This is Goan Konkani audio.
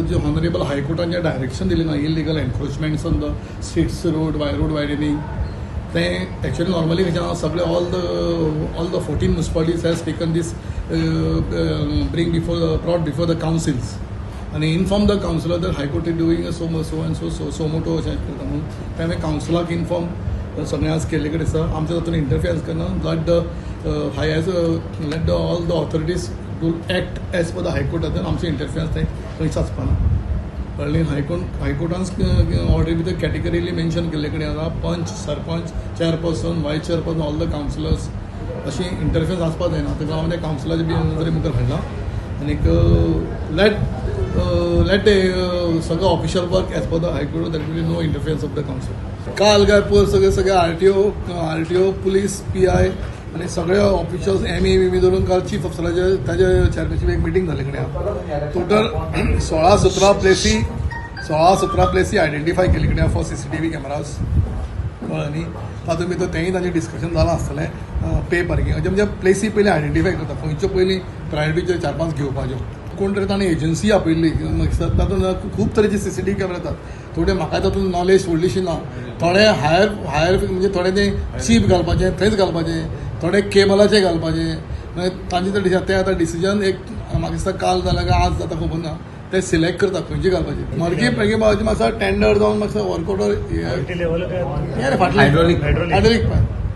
जे ऑनरेबल हायकोर्टान जें डायरेक्शन दिलें ना, illegal encroachments on the streets, road road widening, तें एक्चुअली नॉर्मली खंयचें आहा सगळे all the 14 municipalities has taken this bring before brought before the councils आनी inform the councillor that High Court is doing so so and so so suo motu अशें करता म्हणून तें हांवें कावन्सिलाक इन्फॉर्म सगळें आज केल्ले कडेन आसा. आमच्या तातूंत इंटरफियरन्स करना. Let the high as let the all the authorities to act as per the High Court. आमचें इंटरफियरन्स थंय खंयच आसपाना, कळ्ळें? हायकोर्ट हायकोर्टान ऑर्डरी भितर कॅटेगरीली मेन्शन केल्ले कडेन आसा, पंच, sarpanch, chairperson, vice chairperson, all the councillors अशी इंटरफियरन्स आसपाक जायना. ताका लागून त्या कावन्सिलाचे बी नदरे मुखार हाडला आनीक लेट लेट सगळो official work as per the High Court. There will be no interference of the council. काल काय पयर सगळे सगळे आरटीओ, पुलीस, पीआय आनी सगळे ऑफिशियल्स, एमई बिमी धरून काल चीफ ऑफिसराचे ताजे चेअरमॅनशीप एक मिटींग जाली कडेन. टोटल 16-17 प्लेसी, 16-17 प्लेसी आयडेंटिफाय केली कडेन फॉर सीसीटीव्ही कॅमेराज, कळ्ळें न्ही? तातूंत भितर तेंय तांचें डिस्कशन जालां आसतलें. पे पार्किंग म्हणजे प्लेसी पयलीं आयडेंटिफाय करता, खंयच्यो पयलीं प्रायोरिटीच्यो चार पांच घेवपाच्यो. कोण तरी ताणें एजन्सी आपयल्ली, तातूंत खूब तरेचे सीसीटीव्ही कॅमेरा येतात. थोडे म्हाका तातूंत नॉलेज व्हडलीशी ना. थोडे हायर हायर म्हणजे थोडे ते चीप घालपाचे, थंयच घालपाचे, थोडे केबलाचे घालपाचे. मागीर तांचे ते ते आतां डिसिजन एक म्हाका दिसता काल जाल्यार काय आज जाता खबर ना. ते सिलेक्ट करता खंयचे घालपाचे. मर्गी मागीर मातसो टेंडर जावन मातसो वर्क ऑर्डर लेवल. फाटलें हायड्रोलिक. हायड्रोलिक.